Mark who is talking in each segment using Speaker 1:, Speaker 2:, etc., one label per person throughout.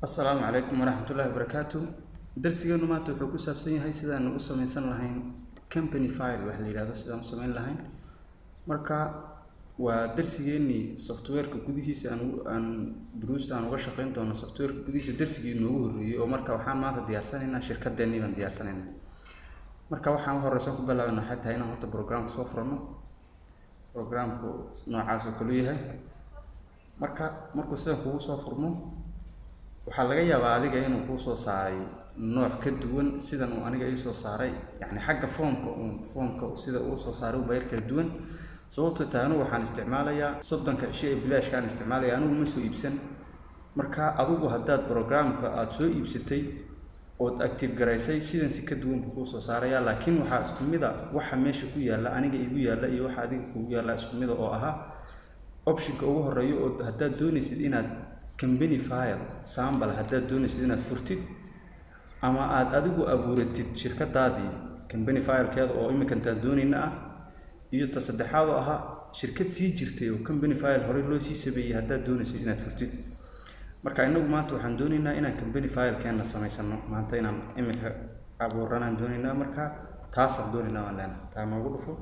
Speaker 1: Asalaamu calaykum waraxmatullaahi wabarakaatu. Darsigeenu maanta wuxuu ku saabsan yahay sidaan u samaysan lahayn company file wax la yidhahdo, sidaan u samayn lahayn. Marka waa darsigeenii softwareka gudihiisa aan duruusta aan uga shaqeyn doono softwareka gudihiisa, darsigii inoogu horreeyey oo marka waxaan maanta diyaarsanaynaa shirkadeennii baan diyaarsanaynaa. Marka waxaan u horeysan ku bilaabana waxay tahay inaan horta programka soo furano. Programku noocaas oo kale u yahay. Marka markuu sidan kugu soo furmo, waxaa laga yaabaa adiga inuu kuu soo saaray nooc ka duwan sidan uu aniga ii soo saaray, yacni xagga foomka uun, foomka sida uu soo saaray unbaa yar kala duwan. Sababtoo tahay, anigu waxaan isticmaalayaa 30-ka cisho ee bilaashka aan isticmaalaya, anigu ma soo iibsan. Marka adigu haddaad programka aada soo iibsatay ood active garaysay, sidan si ka duwan buu kuu soo saarayaa. Laakiin waxaa isku mid a waxa meesha ku yaalla, aniga igu yaalla iyo waxa adiga kugu yaalla isku mid a, oo ahaa optionka ugu horeeya oo haddaad doonaysid inaad company file sample, haddaad doonaysid inaad furtid ama aad adigu abuuratid shirkadaadii company filekeeda oo iminkantaan doonayna ah, iyo ta saddexaad oo ahaa shirkad sii jirtay oo company file horey loo sii sameeyey haddaad doonaysid inaad furtid. Marka inagu maanta waxaan doonaynaa inaan company filekeena samaysano, maanta inaan iminka abuuranaan doonaynaa. Marka taasaan doonaynaa waan leenahay, taa noogu dhufo.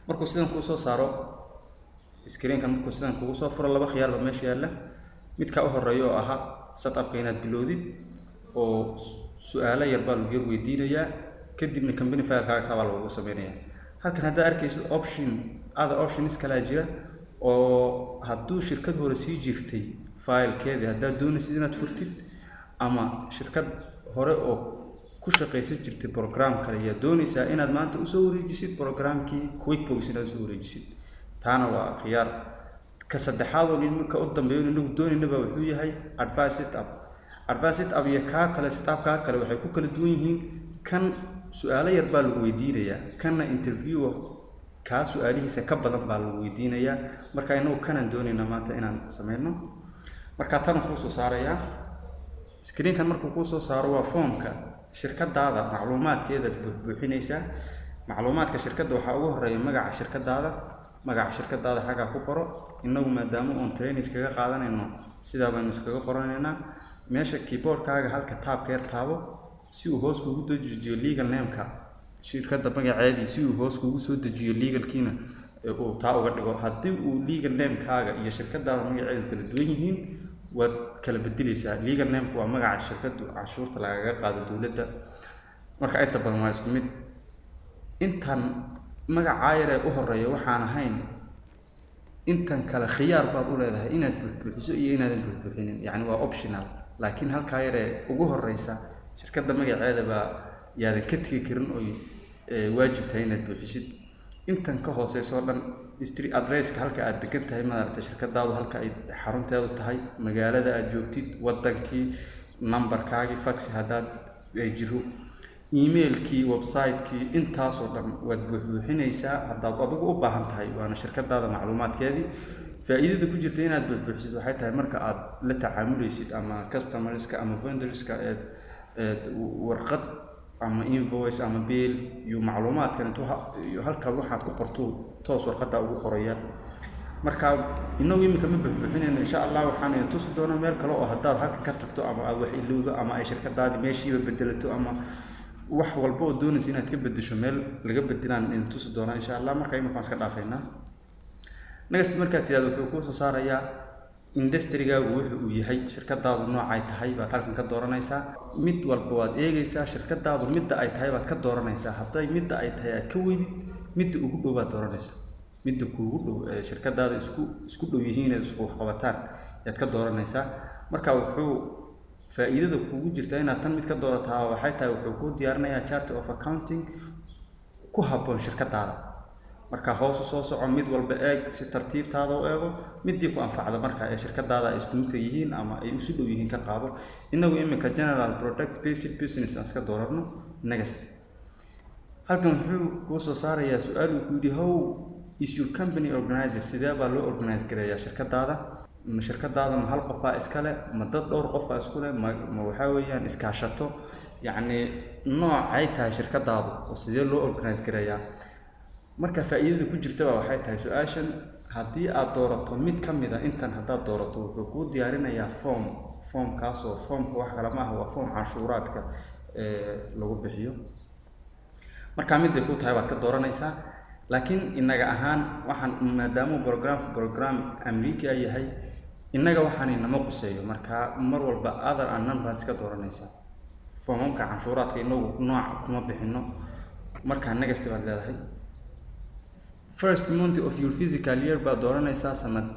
Speaker 1: Markuu sidan kuu soo saaro screenkan, markuu sidan kugu soo furo, laba khiyaar baa meesha yaalla. Midka u horeeya oo ahaa setupka inaad bilowdid oo su-aalo yar baa lagu yar weydiinayaa, kadibna company filekaaga saa baa lagugu sameynayaa. Halkan haddaad arkaysid option, other options kalaa jira oo hadduu shirkad hore sii jirtay filekeedii haddaad doonaysid inaad furtid, ama shirkad hore oo ku shaqaysan jirtay program kale ayaa doonaysaa inaad maanta usoo wareejisid programkii QuickBooks inaad usoo wareejisid, taana waa khiyaar. Ka saddexaad oo iminka u dambeeyo inagu doonaynaba wuxuu yahay advanced setup. Advanced setup iyo kaa kale, setupkaa kale, waxay ku kala duwan yihiin: kan su-aalo yar baa lagu weydiinayaa, kanna interview kaa su-aalihiisa ka badan baa lagu weydiinayaa. Marka inagu kanaan doonaynaa maanta inaan sameyno. Marka tan kuu soo saarayaa screenkan, markuu kuu soo saaro, waa foomka shirkadaada macluumaadkeeda buuxbuuxinaysaa. Macluumaadka shirkadda waxaa ugu horeeya magaca shirkadaada. Magaca shirkadaada xaggaa ku qoro. Inagu maadaama oon training iskaga qaadanayno, sidaa baynu iskaga qoranaynaa. Meesha keyboardkaaga halka tabka yar taabo si uu hoos kugu soo dejiyo legal nameka, shirkadda magaceedii, si uu hoos kugu soo dejiyo legalkiina uu taa uga dhigo. Haddii uu legal namekaaga iyo shirkadaada magaceedu kala duwan yihiin, waad kala bedeleysaa. Legal nameka waa magaca shirkaddu canshuurta lagaga qaado dowladda. Marka inta badan waa isku mid. Intan magacaa yaree u horeeya waxaan ahayn, intan kale khiyaar baad u leedahay inaad buuxbuuxiso iyo inaadan buuxbuuxinin, yacni waa optional. Laakiin halkaa yaree ugu horeysa, shirkadda magaceeda, baa yaadan ka tegi karin oy waajib tahay inaad buuxisid. Intan ka hooseyso dhan, street addresska, halka aad degan tahay, maaragtay, shirkadaadu halka ay xarunteedu tahay, magaalada aad joogtid, wadankii, numberkaagii fax haddaad ay jiro, emailkii, website-kii, intaasoo dhan waad buuxbuuxinaysaa haddaad adigu u baahan tahay, waana shirkadaada macluumaadkeedii. Faa'iidada ku jirta inaad buuxbuuxisid waxay tahay marka aad la tacaamulaysid ama customerska ama vendorska eed eed warqad ama invoice ama bill iyo macluumaadkan intuu iyo halkaad waxaad ku qorto toos warqadda ugu qoraya. Marka inagu iminka ma buuxbuuxinayno. Insha Allah waxaan idin tusi doonaa meel kale oo haddaad halkan ka tagto ama aad wax ilowdo ama ay shirkadaadii meeshiiba bedelato ama wax walba oo doonaysa inaad ka bedesho, meel laga bedelaan idin tusi doonaa insha Allah. Marka iminka waan iska dhaafaynaa. Next markaad tidhahdo, wuxuu kuu soo saarayaa industrygaagu wuxu uu yahay, shirkadaadu noocay tahay baad halkan ka dooranaysaa. Mid walba waad eegaysaa, shirkadaadu midda ay tahay baad ka dooranaysaa. Hadday midda ay tahay aad ka weydid, midda ugu dhow baad dooranaysaa. Midda kuugu dhow ee shirkadaada isku dhow yihiin inaad isku waxqabataan yaad ka dooranaysaa. Marka wuxuu faa'iidada kuugu jirta inaad tan mid ka doorataa waxay tahay, wuxuu kuu diyaarinayaa chart of accounting ku habboon shirkadaada. Marka hoos u soo soco, mid walba eeg, si tartiibtaada u eego. Midii ku anfacda marka ee shirkadaada ay isku midka yihiin ama ay isu dhow yihiin ka qaado. Inagu iminka general product based business aan iska dooranno. Next. Halkan wuxuu kuu soo saarayaa su-aal uu ku yidhi: "How is your company organized?" Sidee baa loo organize gareeyaa shirkadaada? Ma shirkadaada ma hal qofbaa iskale, ma dad dhowr qofbaa isku leh, ma waxaa weeyaan iskaashato? Yacni noocay tahay shirkadaadu oo sidee loo organize gareeyaa? Marka faa'iidada ku jirtaba waxay tahay, su-aashan haddii aad doorato mid ka mid a intan haddaad doorato, wuxuu kuu diyaarinayaa form. Foomkaasoo foomka wax kale maaha, waa foom canshuuraadka lagu bixiyo. Marka miday ku tahay baad ka dooranaysaa, laakiin inaga ahaan waxaan, maadaama programku program Amriiki ah yahay, innaga waxaan inama quseeyo. Marka mar walba other and none baad iska dooranaysaa. Foomamka canshuuraadka inagu nooc kuma bixino. Markaa next baad leedahay. First month of your fiscal year baad dooranaysaa, sanad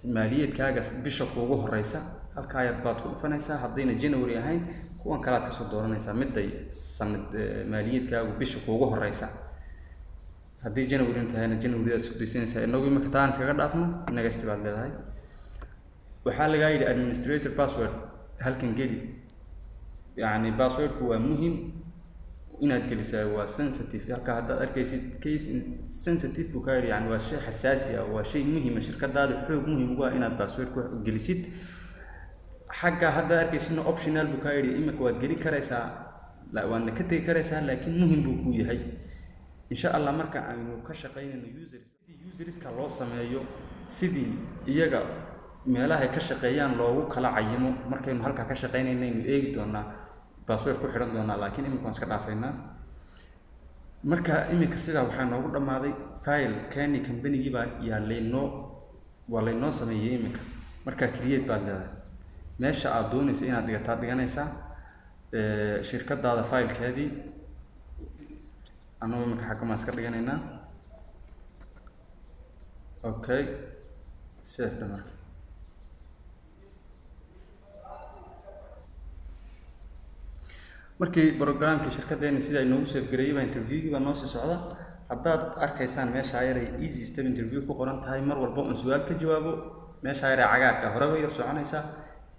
Speaker 1: maaliyeedkaaga bisha kuugu horeysa. Halkaa yar baad ku dhufanaysaa. Haddayna January ahayn, kuwan kalaad kasoo dooranaysaa, miday sanad maaliyeedkaagu bisha kuugu horeysa. Haddii January tahayna, January aad isku daysanaysaa. Inagu imika taan iskaga dhaafno. Next baad leedahay. Waxaa lagaa yidhi administrator password halkan geli. Yacni passwordku waa muhim inaad gelisaa, waa sensitive. Halka haddaad arkaysid case sensitive buu kaa yidhi, yani waa shay xasaasi ah, waa shay muhima, shirkadaada xoog muhim ugu ah inaad password ku gelisid. Xagga haddaad arkaysidna optional buu kaa yidhi. Imika waad gelin karaysaa, waadna ka tegi karaysaa, laakiin muhim buu kuu yahay. Insha Allah marka aynu ka shaqaynayno users, sidii userska loo sameeyo, sidii iyaga meelahay ka shaqeeyaan loogu kala cayimo, markaynu halkaa ka shaqaynayna aynu eegi doonaa, password ku xidhan doonaa, laakiin imika waan iska dhaafaynaa. Marka imika sidaa waxaa noogu dhammaaday file kani. Companygii baa yaa laynoo, waa laynoo sameeyey imika. Marka create baad leedahay. Meesha aad doonaysa inaad dhigataa dhiganaysaa shirkadaada filekeedii. Annagu imika xagga maan iska dhiganaynaa. Okay, save dhe. Marka markii programkii shirkaddeeni sida inoogu save gareeyey baa interviewgii baa noo sii socda. Haddaad arkaysaan meesha yaray easy step interview ku qoran tahay, mar walba oon su-aal ka jawaabo, meesha yaree cagaarka horeba yar soconaysaa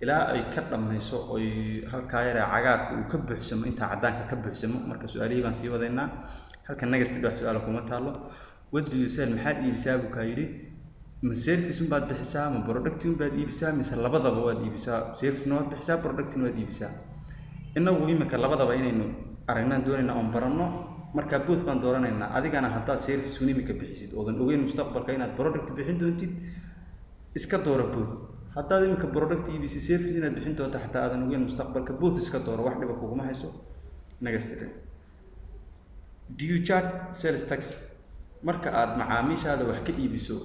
Speaker 1: ilaa ay ka dhammayso, oy halkaa yaree cagaarka uu ka buuxsamo, intaa caddaanka ka buuxsamo. Marka su-aalihii baan sii wadaynaa. Halka next dhex su-aala kuma taalo. What do you sell? Maxaad iibisaa buu kaa yidhi. Ma service unbaad bixisaa, ma product unbaad iibisaa, mise labadaba waad iibisaa? Servicena waad bixisaa, productna waad iibisaa. Inagu iminka labadaba inaynu aragnaan doonayna oon baranno. Marka both baan dooranaynaa. Adigana haddaad service un iminka bixisid oodan ogeyn mustaqbalka inaad product bixin doontid, iska dooro both. Haddaad iminka product iibisi, service inaad bixin doonto xataa aadan ogeyn mustaqbalka, both iska dooro, wax dhiba kuguma hayso. Next. Do you charge sales tax? Marka aad macaamiishaada wax ka iibiso,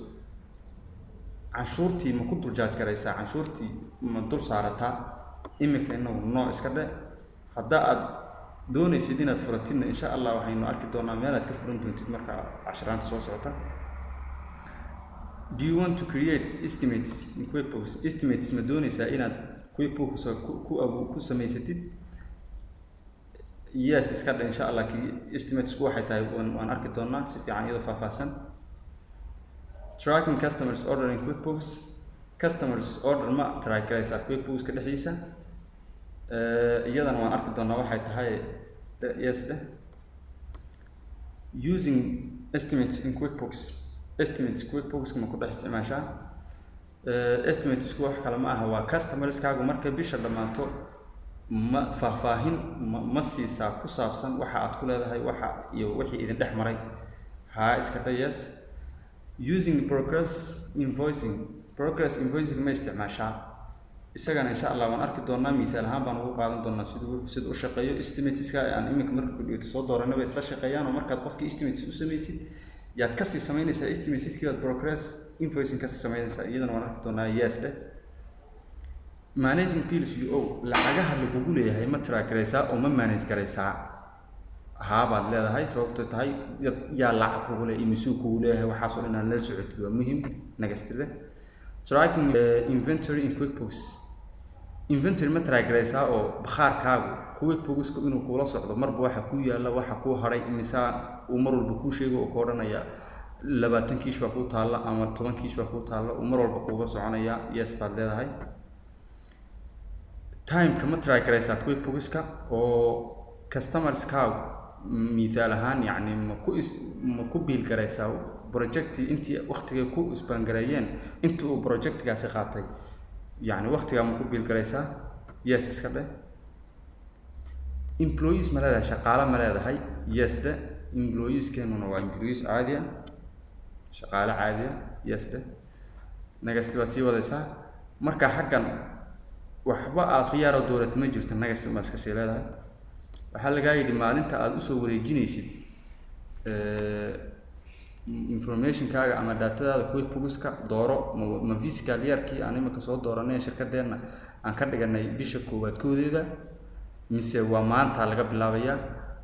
Speaker 1: canshuurtii ma ku dul charge garaysaa? Canshuurtii ma dul saarataa? Iminka inagu no iska dhe. Hadda aad doonaysid inaad furatidna, insha Allah waxaynu arki doonaa meel aad ka furan doontid marka casharaanta soo socota. Do you want to create estimates in QuickBooks? Estimates ma doonaysaa inaad QuickBooks ku samaysatid? Yes iska dhe. Insha Allah estimatesku waxay tahay waan arki doonaa si fiican iyadoo faahfaahsan. Tracking customers order in QuickBooks. Customers order ma track garaysaa QuickBookska dhexdiisa? Iyadana waan arki doonaa waxay tahay. Yes dheh. Using estimates in QuickBooks. Estimates QuickBookska ma ku dhex isticmaashaa? Estimatesku wax kale ma aha, waa customerskaagu markay bisha dhammaato ma faahfaahin ma siisaa ku saabsan waxa aad ku leedahay, waxa iyo wixii idin dhex maray? Haa iska dhe, yes. Using progress invoicing. Progress invoicing ma isticmaashaa? Isagana insha Allah waan arki doonaa, mithaal ahaan baan ugu qaadan doonaa siduu u shaqeeyo. Estimateska aan iminka marka kudhigto soo dooranay bay isla shaqeeyaan, oo markaad qofkii estimates u samaysid, yaad kasii samaynaysaa estimateskii baad progress invoicing kasii samaynaysaa. Iyadana waan arki doonaa. Yes dheh. Managing bills you owe. Lacagaha lagugu leeyahay ma track garaysaa oo ma manage garaysaa? Haa baad leedahay. Sababto tahay, yaa lacag kugu leh, imisuu kugu leeyahay, waxaas oo dhan inaad la socotid waa muhim. Next dheh. Tracking inventory in QuickBooks. Inventory ma track garaysaa oo bakhaarkaagu QuickBookska inuu kuula socdo marba waxa kuu yaalla, waxa kuu hadhay, imisaa uu mar walba kuu sheego oo ku odhanaya 20 kiish baa kuu taalla ama 10 kiish baa kuu taalla, uu mar walba kuuga soconaya? Yes baad leedahay. Timeka ma track garaysaa QuickBookska oo customerskaagu mithaal ahaan, yacni ma ku bill garaysaa projecti intii waqtigay ku isbaangareeyeen, intii uu projectgaasi qaatay, yacni waqtigaa ma ku bill garaysaa? Yes iska dheh. Employees ma leedahay? Shaqaale ma leedahay? Yes dhe. Employeeskeenuna waa employees caadi ah, shaqaale caadi ah. Yes dheh. Next baad sii wadaysaa. Marka xaggan Waxba aad khiyaaro dooratay ma jirto, next ma iska sii leedahay. Waxaa lagaa yidhi maalinta aada usoo wareejinaysid informationkaaga ama datadaada QuickBookska dooro. Ma fiscal yearkii aan imika soo dooranay shirkadeenna aan ka dhiganay bisha koowaad koodeeda, mise waa maanta laga bilaabayaa?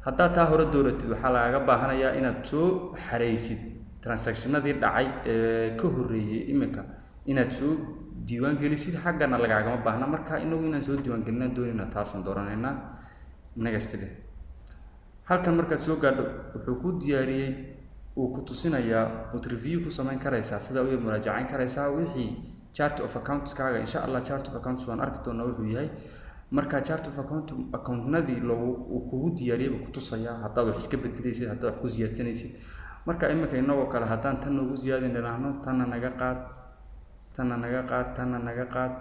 Speaker 1: Haddaad taa hore dooratid, waxaa lagaaga baahanayaa inaad soo xareysid transactionadii dhacay ee ka horreeyey imika, inaad soo diiwaan gelisid. Xaggana lagaagama baahna. Marka inagu inaan soo diiwaan gelinaan doonayna, taasaan dooranaynaa. Next leh. Halkan markaad soo gaadho, wuxuu ku diyaariyey, uu ku tusinayaa, ood review ku samayn karaysaa, sidaa u muraajacayn karaysaa wixii chart of accountskaaga. Insha Allah chart of accounts waan arki doonaa wuxuu yahay. Marka chart of account, accountnadii loogu uu kugu diyaariyey buu ku tusayaa, haddaad wax iska bedelaysid, haddaad wax ku siyaadsanaysid. Marka imika inagoo kale haddaan tan noogu siyaadin idhaahno, tanna naga qaad, tanna naga qaad, tanna naga qaad,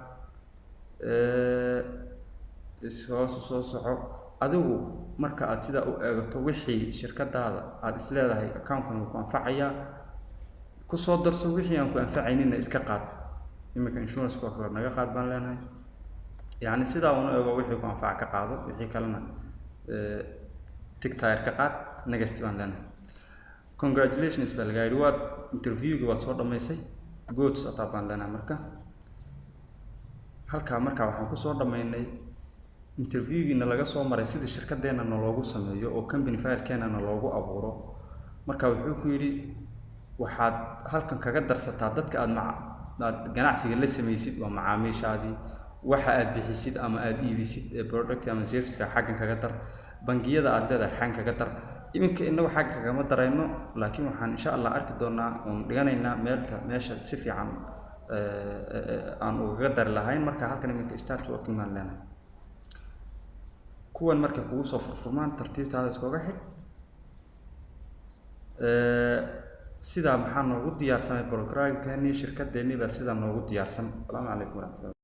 Speaker 1: is hoos soo soco adigu. Marka aad sidaa u eegato wixii shirkadaada aada isleedahay accountkan wuu ku anfacayaa, kusoo darso. Wixii aan ku anfacaynina iska qaad. Imika insurance oo kale naga qaad baan leenahay. Yacni sidaa una eego, wixii ku anfaca ka qaado, wixii kalena tick ka qaad. Next baan leenahay. Congratulations baa lagaa yidhi, waad interviewgii waad soo dhamaysay. Go to setup baan leenahay. Marka halkaa marka waxaan kusoo dhamaynay interviewgiina laga soo maray sidii shirkadeenna loogu sameeyo oo company filekeena loogu abuuro. Marka wuxuu ku yidhi waxaad halkan kaga darsataa dadka aad maca aad ganacsiga la samaysid, waa macaamiishaadii, waxa aad bixisid ama aad iibisid ee product ama serviceka xaggan kaga dar, bangiyada aad leedahay xaggan kaga dar. Iminka inagu xagga kagama darayno, laakiin waxaan insha Allah arki doonaa oon dhiganaynaa meelta meesha si fiican aan ugaga dari lahayn. Marka halkan iminka start working baan leenahay. Kuwan markay kugu soo furfurmaan, tartiibtaada iskaga xidh. Sidaa maxaa noogu diyaarsamay? Programkeenii shirkadeennii baa sidaa noogu diyaarsan. Asalaamu calaykum waraxmatullah.